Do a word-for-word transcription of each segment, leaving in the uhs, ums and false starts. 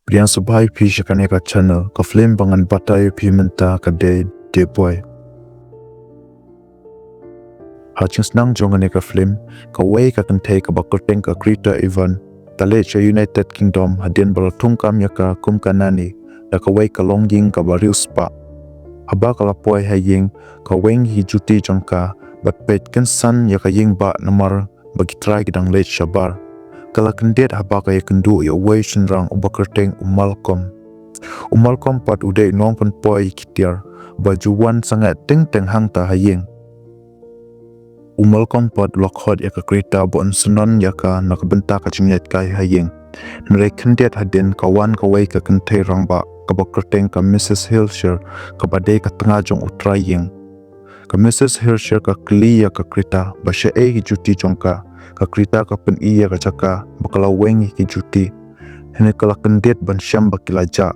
Pdiang sngewbha ïa phi sha kane ka channel. Ka film ba ngan batai ïa phi mynta ka dei The Boy. Ha jingsneng jong kane ka film, kawei ka kynthei kaba kyrteng ka Greta Evans, ka leit sha United Kingdom hadien ba la thungkam ïa ka kum ka nanny da kawei ka longïing kaba riewspah. Haba ka la poi ha ïing, ka weng ïa ki juti jong ka bad peit kynsan ïa ka ïing ba namar ba ki trai ki dang leit shabar. Ka la kyndit haba ka ïakynduh ïa uwei u shynrang uba kyrteng u Malcolm. U Malcolm pat u dei u nongpynpoi ïa ki tiar ba ju wan sangeh teng teng hangta ha ïing. U Malcolm pat u la khot ïa ka Greta ba un synran ïa ka na ka bynta ka jingïaid kai ha ïing. Hynrei khyndiat hadien ka wan kawei ka kynthei rangbah kaba kyrteng ka Mrs Heelshire, kaba dei ka tnga jong u trai ïing. Ka Mrs Heelshire ka kylli ïa ka Greta ba shaei ki juti jong ka. Ka Greta ka pyni ïa ka jaka ba ka la weng ïa ki juti. Hynrei ka la kyndit ban shem ba ki la jah.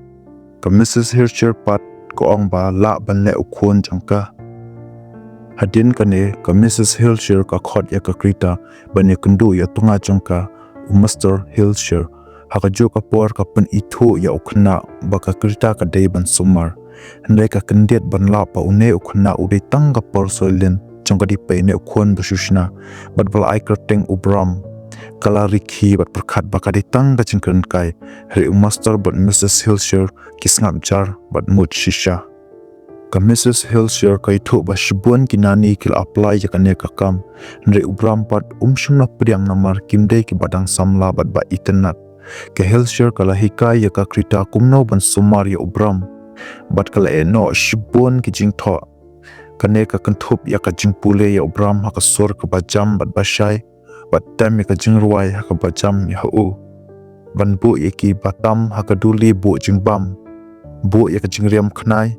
Ka Mrs Heelshire pat ka ong ba lah ban leh u khun jong ka. Hadien kane ka Mrs Heelshire ka khot ïa ka Greta ban ïakynduh ïa u tnga jong ka, u Mr Heelshire. Ha kajuh ka por ka pynithuh ïa u khynnah ba ka Greta ka dei ban sumar. Hynrei ka kyndit ban lap ba une u khynnah u dei tang ka por soi lin jong ka dei pei ne u khun ba shu shna bad ba la ai kyrteng u Bram. Ka la rikhi bad pyrkhat ba ka dei tang ka jingkren kai. Hynrei u Mr bad Mrs Heelshire ki sngap jar bad mut shisha. Ka Mrs Heelshire ka ïathuh ba shibun ki nanny ki la apply ïa kane ka kam. Hynrei u Bram pat um shym la pdiang namar kim dei kiba dang samla bad ba itynnat. Ka Heelshire ka la hikai ïa ka Greta kumno ban sumar ïa u Bram. Bad ka la ïehnoh shibun ki jingthoh. Kane ka kynthup ïa ka jingpule ïa u Bram ha ka sur kaba jam bad ba shai. Bad tem ïa ka jingrwai ha kaba jam ïa u. Ban buh ïa ki batam ha ka duli buh jingbam. Buh ïa ka jingriam khnai.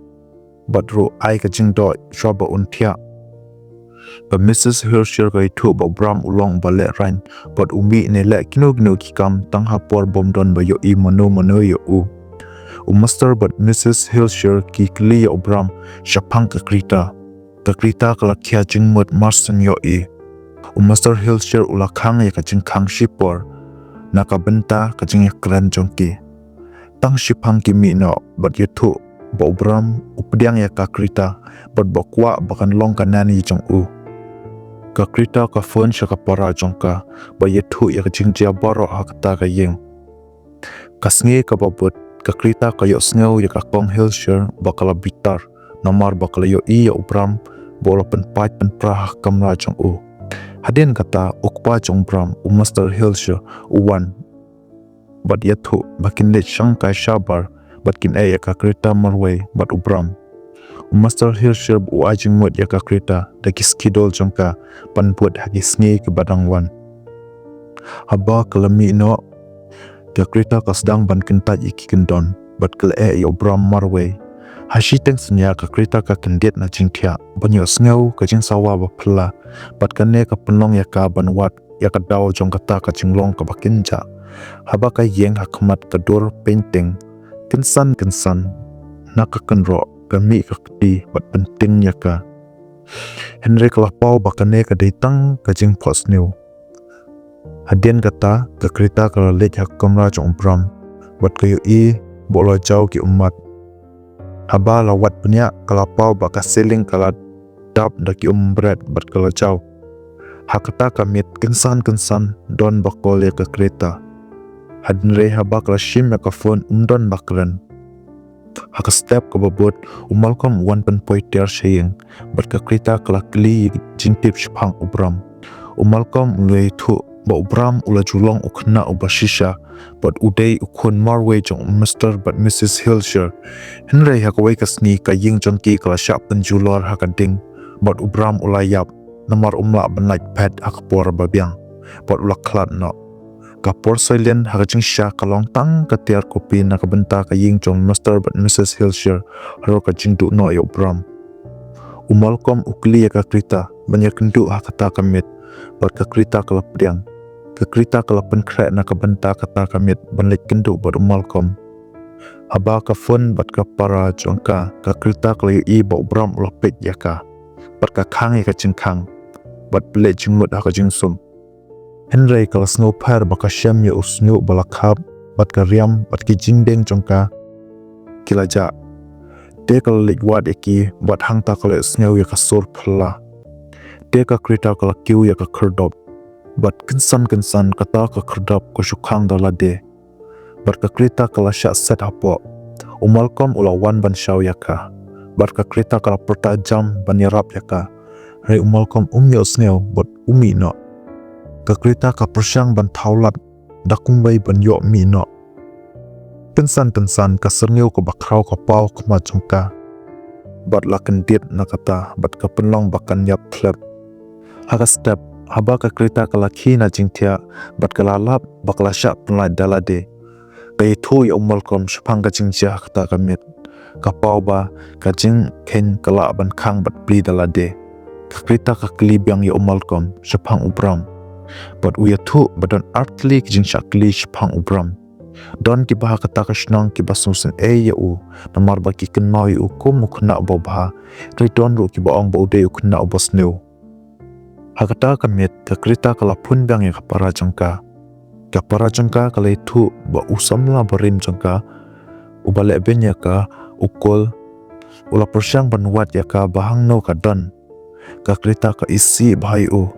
Bad ruh ai ka jingdoh shuwa ba un thiah. Ka Mrs Heelshire ka ïathuh ba u Bram u long uba lehraiñ bad u mih ne leh kino kino ki kam tang ha por bym don ba ïohi mano mano ïa u. U Mr bad Mrs Heelshire ki kylli ïa u Bram shaphang ka Greta. Ka Greta ka la khia jingmut mar shen ïohi. U Mr Heelshire u la khang ïa ka jingkhang shipor na ka bynta ka jingïakren jong ki. Tang shiphang ki mih noh bad ïathuh ba u Bram u pdiang ïa ka Greta bad ba kwah ba kan long ka nanny jong u. Ka Greta ka phone sha ka para jong ka bad ïathuh ïa ka jingjia baroh ha kata ka ïing. Ka sngi kaba bud ka Greta ka ïohsngew ïa ka kong Heelshire ba ka la bitar namar ba ka la ïohi ïa u Bram ba u la pynpait pynpra ha ka kamra jong u. Hadien kata u kpa jong u Bram u Mr Heelshire u wan bad ïathuh ba kin leit shangkai shabar bad kin ïeh ïa ka Greta marwei bad u Bram. U Mr Heelshire u ai jingmut ïa ka Greta da ki skidol jong ka ban bud ha ki sngi kiba dang wan. Haba ka la mih noh ka Greta ka sdang ban kyntait ïa ki kyndon bad ka la ïeh ïa u Bram marwei. Ha shiteng synñia ka Greta ka kyndit na jingthiah ban ïohsngew ka jingsawa ba phylla bad kane ka pynlong ïa ka ban wad ïa ka daw jong kata ka jinglong kaba kynjah. Haba ka ïeng ha khmat ka dur painting kynsan kynsan na ka kynroh ka mih ka kti bad pynting ïa ka. Hynrei ka la paw ba kane ka dei tang ka jingphohsniew. Hadien kata ka Greta ka la leit ha ka kamra jong u Bram bad ka ïohi ba u la jaw ki ummat. Haba la wad bniah ka la paw ba ka ceiling ka la dap da ki um bret bad ka la jaw. Ha kata ka miet kynsan kynsan don ba kol ïa ka Greta. Hynrei haba ka la shim ïa ka phone um don ba kren. Ha ka step kaba bud u Malcolm u wan pynpoi tiar sha ïing bad ka Greta ka la kylli jingtip shaphang u Bram. U Malcolm u la ïathuh ba u Bram u la ju long u khynnah uba shisha bad u dei u khun marwei jong u Mr bad Mrs Heelshire. Hynrei ha kawei ka sngi ka ïing jong ki ka la shah pynjulor ha ka ding bad u Bram u la ïap namar um lah ban lait phet ha ka por ba biang bad u la khlad noh. Ka por soilen ha ka jingshisha ka long tang ka tiar kopi na ka bynta ka ïing jong Mr bad Mrs Heelshire halor ka jingduh noh ïa u Bram. U Malcolm u kylli ïa ka Greta ban ïakynduh ha kata ka miet bad ka Greta ka la pdiang. Ka Greta ka la pynkhreh na ka bynta kata ka miet ban leit kynduh bad u Malcolm. Haba ka phone bad ka para jong ka, ka Greta ka la ïohi ba u Bram u la peit ïa ka bad ka khang ïa ka jingkhang bad pynleit jingmut ha ka jingsum. Hynrei ka la sngewpher ba ka shem ïa u shñiuh ba la khap bad ka riam, bad ki jingdeng jong ka ki la jah. Te ka la leit wad ïa ki, bad hangta ka la ïohsngew ïa ka sur phylla. Te ka Greta ka la kiew ïa ka khyrdop. Bad kynsan kynsan kata ka khyrdop ka shu khang da lade. Bad ka Greta ka la shah set hapoh. U Malcolm u la wan ban shaw ïa ka. Bad ka Greta ka la pyrta jam ban ïarap ïa ka. Hynrei u Malcolm um ïohsngew bad um mih noh. Ka Greta ka pyrshang ban thaw lad da kumwei ban ïoh mih noh. Kynsan kynsan ka syrngiew kaba khraw ka paw khmat jong ka. Bad la kyndit na kata, bad ka pynlong ba kan ïap khlep. Ha ka step, haba ka Greta ka la khie na jingthiah, bad ka la lap, ba ka la shah pynlait da lade. Ka ïathuh ïa u Malcolm shaphang ka jingjia ha kata ka miet. Ka paw ba, ka jingkheiñ ka lah ban khang bad plie da lade. Ka Greta ka kylli biang ïa u Malcolm, shaphang u Bram. Bad u ïathuh, ba don artylli ki jingshah kylli shaphang u Bram. Don kiba ha kata ka shnong kiba sngewsynei ïa u, namar ba ki kynmaw ïa u kum u khynnah uba bha, hynrei don ruh kiba ong ba u dei u khynnah uba sniew. Ha kata ka miet, ka Greta ka la phone biang ïa ka para jong ka. Ka para jong ka ka la ïathuh ba u samla barim jong ka, uba leh beiñ ïa ka, u Cole, u la pyrshang ban wad ïa ka ba hangno ka don. Ka Greta ka isih bha ïa u,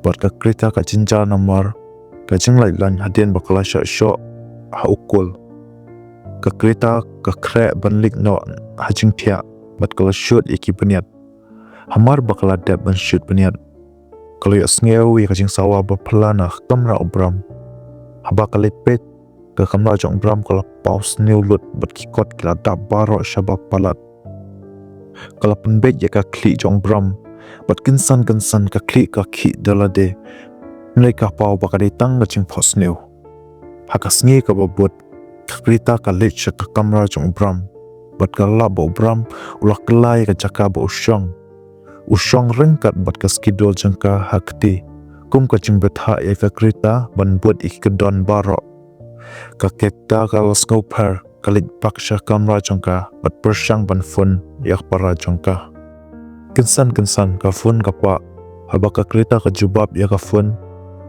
bad ka Greta ka jynjar namar ka jinglait lang hadien ba ka la shah shoh ha u Cole. Ka Greta ka khreh ban leit noh ha jingthiah, bad ka la shoot ïa ki bniat. Hamar ba ka la dep ban shoot bniat, ka la ïohsngew ïa ka jingsawa ba phylla na ka kamra u Bram. Haba ka leit peit, ka kamra jong u Bram ka la paw sniew lut, bad ki kot ki la dap baroh shaba palat. Ka la pynbeit ïa ka khlieh jong u Bram, bad kynsan kynsan ka khlieh ka khih da lade. Hynrei ka paw ba ka dei tang ka jingphohsniew. Ha ka sngi kaba bud, ka Greta ka leit sha ka kamra jong u Bram. Bad ka lap ba u Bram, u la kylla ïa ka jaka ba u shong. U shong ryngkat bad ka schedule jong ka ha kti. Kum ka jingbthah ïa ka Greta ban bud ïa ki kyndon baroh. Ka Greta ka la sngewpher, ka leit bak sha kamra jong ka, bad pyrshang ban phone ïa ka para jong ka. Kynsan kynsan ka phone ka pah, haba ka Greta ka jubab ïa ka phone,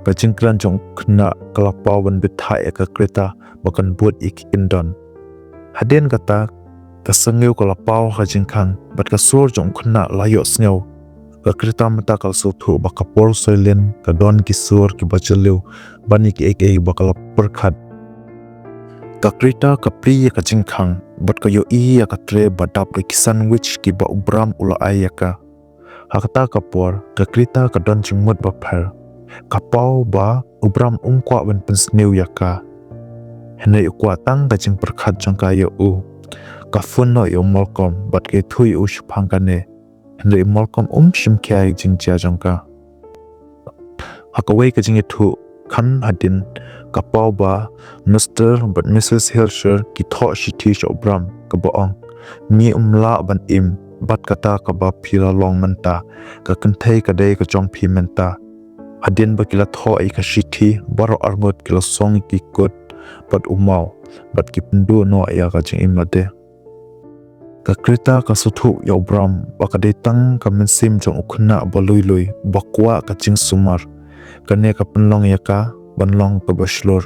ka jingkren jong u khynnah ka la paw ban bthah ïa ka Greta, ba kan bud ïa ki kyndon. Hadien kata, ka syrngiew ka la paw ha jingkhang, bad ka sur jong u khynnah la ïohsngew. Ka Greta mynta ka la sngewthuh ba ka porcelain, ka don ki sur kiba jylliew, ban ïa kiei kiei ba ka la pyrkhat. Ka Greta ka plie ïa ka jingkhang, bad ka ïohi ïa ka tray ba dap da ki sandwich kiba u Bram u la ai ïa ka. Ha kata ka por, ka Greta ka don jingmut bapher. Ka paw ba, u Bram um kwah ban pynsniew ïa ka. Hynrei u kwah tang ka jingpyrkhat jong ka ïa u. Ka phone noh ïa u Malcolm, bad ka ïathuh ïa u shaphang kane. Hynrei u Malcolm um shim khia ïa ka jingjia jong ka. Ha kawei ka jingïathuh, khan hadien, ka paw ba, Mister bad Missus Heelshire ki thoh shithi sha u Bram, kaba ong. Ngi um lah ban im, bad kata kaba phi la long mynta, ka kynthei ka dei ka jong phi mynta. Hadien ba ki la thoh ïa ka shithi, baroh arngut ki la song ïa ki kut, bad u maw, bad ki pynduh noh ïa ka jingim lade. Ka Greta ka sngewthuh ïa u Bram, ba ka dei tang ka mynsiem jong u khynnah ba lui lui, ba kwah ka jingsumar. Kane ka pynlong ïa ka, ban long kaba shlur,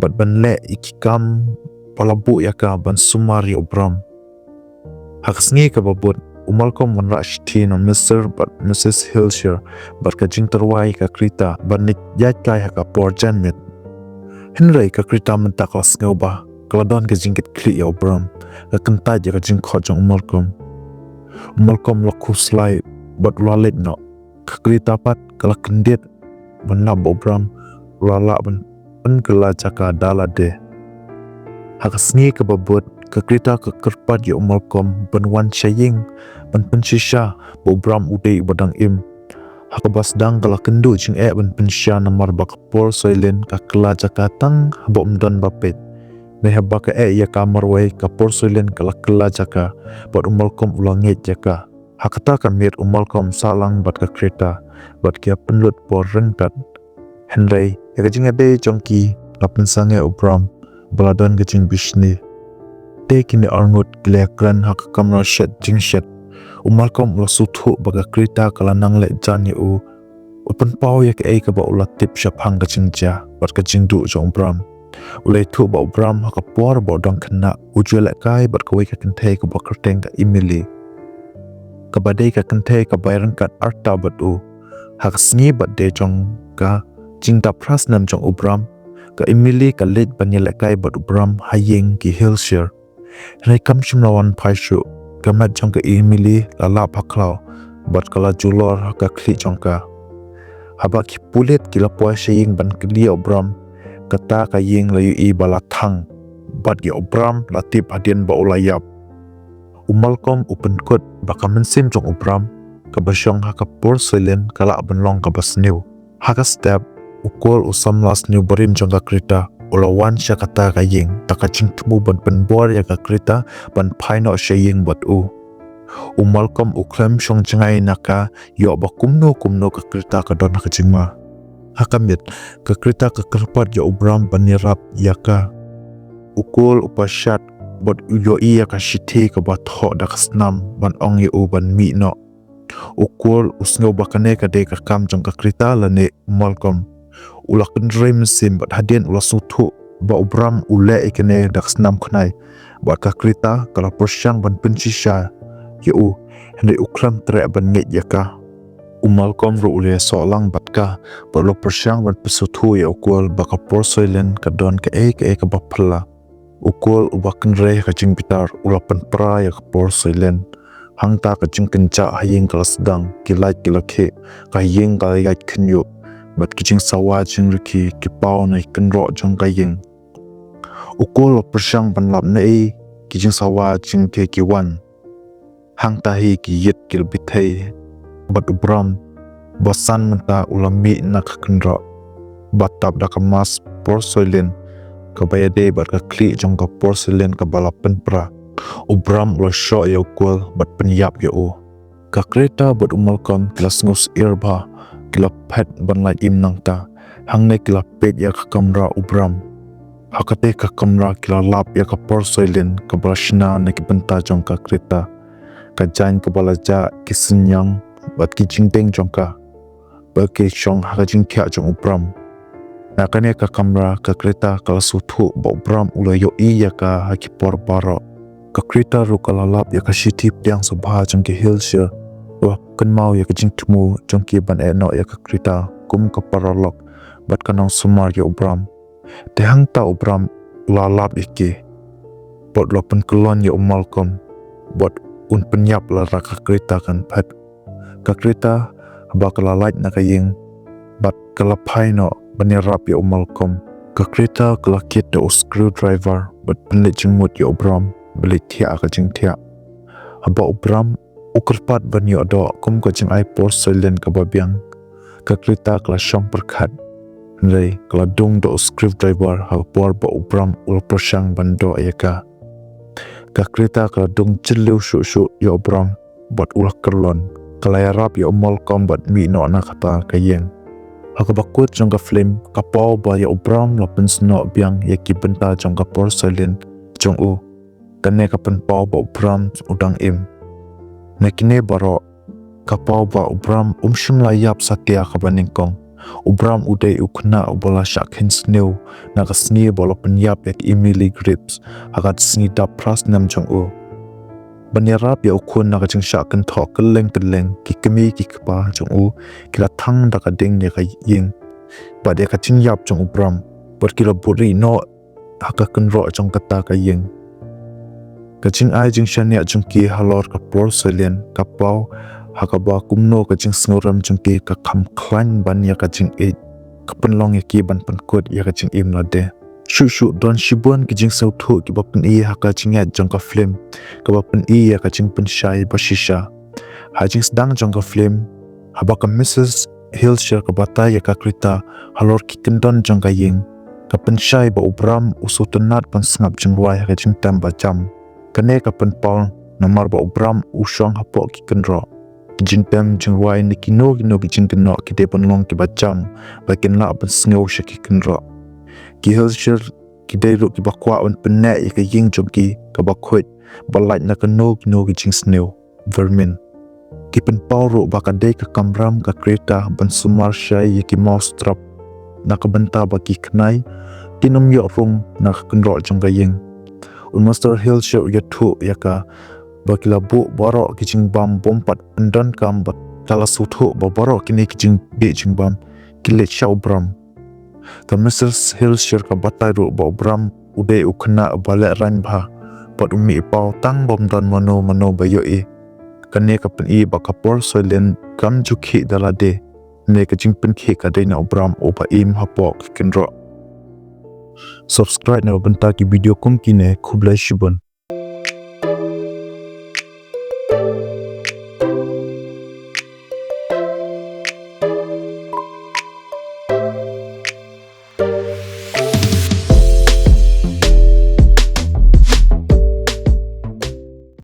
bad ban leh ïa ki kam, ba la buh ïa ka, ban sumar ïa u Bram. Ha ka sngi kaba bud, u Malcolm u wanrah shithi na Mister bad Missus Heelshire, bad ka jingtyrwa ïa ka Greta, ban leit ïaid kai ha ka por janmiet. Hynrei ka Greta mynta ka la sngew ba, ka la don ka jingkitkhlieh ïa u Bram, ka kyntait ïa ka jingkhot jong u Malcolm. U Malcolm u la khuslai, bad u la leit noh. Ka Greta pat, ka la kyndit, ban lap ba u Bram, u la lah ban pynkylla jaka da lade. Ha ka sngi kaba bud, ka Greta ka kyrpad ïa u Malcolm, ban wan sha ïing, ban pynshisha, ba u Bram u dei uba dang im. Ha kaba sdang ka la kynduh jingeh ban pynshisha namar ba ka porcelain ka kylla jaka tang haba um don ba peit. Nai haba ka eh ïa ka marwei ka porcelain ka la kylla jaka, bad u Malcolm u la ngeit ïa ka. Ha kata ka miet u Malcolm sah lang bad ka Greta, bad ki ïa pynlut por ryngkat. Hynrei, ïa ka jingïadei jong ki, la pynsangeh u Bram, ba la don ka jingbishni. Te kine arngut ki la ïakren ha ka kamra shet jingshet. U Malcolm u la sngewthuh ba ka Greta ka la nang leh jan ïa u. U pynpaw ïa kaei kaba u la tip shaphang ka jingjia, bad ka jingduh jong u Bram. U la ïathuh ba u Bram ha ka por ba u dang khynnah u ju lehkai bad kawei ka kynthei kaba kyrteng ka Emily, kaba dei ka kynthei kaba ïaryngkat arta bad u. Ha ka sngi birthday jong ka, jingdap phra snem jong u Bram, ka Emily ka leit ban ïalehkai bad u Bram ha ïing ki Hillshire. Hynrei kam shym la wan phai shuh, ka met jong ka Emily la lap ha khlaw bad ka la julor ha ka khlieh jong ka. Haba ki pulit ki la poi sha ïing ban kylli ïa u Bram, kata ka ïing la ïohi ba la thang bad ïa u Bram la tip hadien ba u la ïap. U Malcolm u pynkut ba ka mynsiem jong u Bram kaba shong ha ka porcelain ka lah ban long kaba sniew. Ha ka step, u Cole u samla sniew barim jong ka Greta u la wan sha kata ka ïing da ka jingthmu ban pynbor ïa ka Greta ban phai noh sha ïing bad u. U Malcolm u khlem shong jngai na ka ïoh ba kumno kumno ka Greta ka don ha ka jingma. Ha ka miet, ka Greta ka kyrpad ïa u Bram ban ïarap ïa ka. U Cole u pyrshah bad u ïohi ïa ka shithi kaba thoh da ka snam ban ong ïa u ban mih noh. U Cole u sngew ba kane ka dei ka kam jong ka Greta lane u Malcolm. U la kynrei mynsiem bad hadien u la sngewthuh ba u Bram u leh ïa kane da ka snam khnai bad ka Greta ka la pyrshang ban pynshisha ïa u, hynrei u khlem treh ban ngeit ïa ka. U Malcolm ruh u la ïasoh lang bad ka bad u la pyrshang ban pynsngewthuh ïa u Cole ba ka porcelain ka don kaei kaei kaba phylla. U Cole uba kynrei ha ka jingbitar u la pynpra ïa ka porcelain. Hangta ka jingkynjah ha ïing ka la sdang, ki light ki la khih, ka ïing ka la ïaid khynñiuh bad ki jingsawa jingrkhie ki paw na ki kynroh jong ka ïing. U Cole u pyrshang ban lap naei ki jingsawa jingrkhie ki wan. Hangta hi ki ïit ki la bthei bad u Bram ba san mynta u la mih na ka kynroh ba tap da ka mask porcelain kaba ïadei bad ka khlieh jong ka porcelain kaba la pynpra. U Bram u la shoh ïa u Cole bad pynïap ïa u. Ka Greta bad u Malcolm ki la sngewsyier bha, ki la phet ban lait im nangta. Hangne ki la peit ïa ka kamra u Bram. Ha kata ka kamra ki la lap ïa ka porcelain kaba la shna na ki bynta jong ka Greta. Ka jaiñ kaba la jah, ki synñiang bad ki jingdeng jong ka ba ki shong ha ka jingthiah jong u Bram. Na kane ka kamra ka Greta ka la sngewthuh ba u Bram u la ïohi ïa ka ha ki por baroh. Ka Greta ruh ka la lap ïa ka shithi pdiang sngewbha jong ki Hillshire, kaba kynmaw ïa ka jingthmu jong ki ban eh noh ïa ka Greta kum ka paralok bad ka nongsumar ïa u Bram. Te hangta u Bram u la lap ïa ki bad u la pynkyllon ïa u Malcolm bad un pynïap lada ka Greta kan phet. Ka Greta haba ka la lait na ka ïing bad ka la phai noh ban ïarap ïa u Malcolm. Ka Greta ka la kit da u screwdriver bad pynleit jingmut ïa u Bram ba leit thiah ha ka jingthiah. Haba u Bram u kyrpad ban ïoh doh kum ka jingai porcelain kaba biang, ka Greta ka la shong pyrkhat. Hynrei ka la dung da u screwdriver ha ka por ba u Bram u la pyrshang ban doh ïa ka. Ka Greta ka la dung jylliew shuh shuh ïa u Bram bad u la kyllon. Ka la ïarap ïa u Malcolm bad mih noh na kata ka ïing. Ha kaba kut jong ka film ka paw ba ïa u Bram la pynsnoh biang ïa ki bynta jong ka porcelain jong u. Kane ka pynpaw ba u Bram u dang im. Na kine baroh ka paw ba u Bram um shym la ïap satia kaba nyngkong. U Bram u dei u khynnah uba la shah kheiñ sniew na ka sngi ba la pynïap ïa ka Emily Greaves ha ka sngi dap phra snem jong u. Ban ïarap ïa u khun na ka jingshah kynthoh kylleng kylleng, ki kmie ki kpa jong u ki la thang da ka ding ïa ka ïing bad ïa ka jingïap jong u Bram bad ki la buhrieh noh ha ka kynroh jong kata ka ïing. Ka jingai jingshaniah jong ki halor ka porcelain ka paw ha kaba kumno ka jingsngewrem jong ki ka kham khlaiñ ban ïa ka jingïeit, ka pynlong ïa ki ban pynkut ïa ka jingim lade. Shuh shuh don shibun ki jingsngewthuh kiba pyni ha ka jingïaid jong ka film, kaba pyni ïa ka jingpynshai ba shisha. Ha jingsdang jong ka film, haba ka Missus Hillshire ka batai ïa ka Greta halor ki kyndon jong ka ïing, ka pynshai ba u Bram u sngewtynnat ban sngap jingrwai ha ka jingtem ba jam. Kane ka pynpaw namar ba u Bram u shong hapoh ki kynroh. Ki jingtem jingrwai ne kino kino ki jingkynnoh ki dei ban long kiba jam ba kin lah ban sngew sha ki kynroh. Ki Hillshire ki dei ruh kiba kwah ban pynneh ïa ka ïing jong ki kaba khuid ba lait na kano kano ki jingsniew, vermin. Ki pynpaw ruh ba ka dei ka kamram ka Greta ban sumar shai ïa ki mousetrap na ka bynta ba ki khnai kin ym ïoh rung na ka kynroh jong ka ïing. U Mister Hillshire u ïathuh ïa ka ba ki la buh baroh ki jingbam bym pat pyndonkam bad ka la sngewthuh ba baroh kine ki jingdih jingbam ki leit sha u Bram. Ka Mister Hillshire ka batai ruh ba u Bram u dei u khynnah uba lehraiñ bha bad u mih paw tang bym don mano mano ba ïohi. Kane ka pyni ba ka por soi lin kam ju khih da lade, ne ka jingpynkhih ka dei na u Bram uba im hapoh ka kynroh. Subscribe na ka bynta ki video kum kine. Khublei shibun.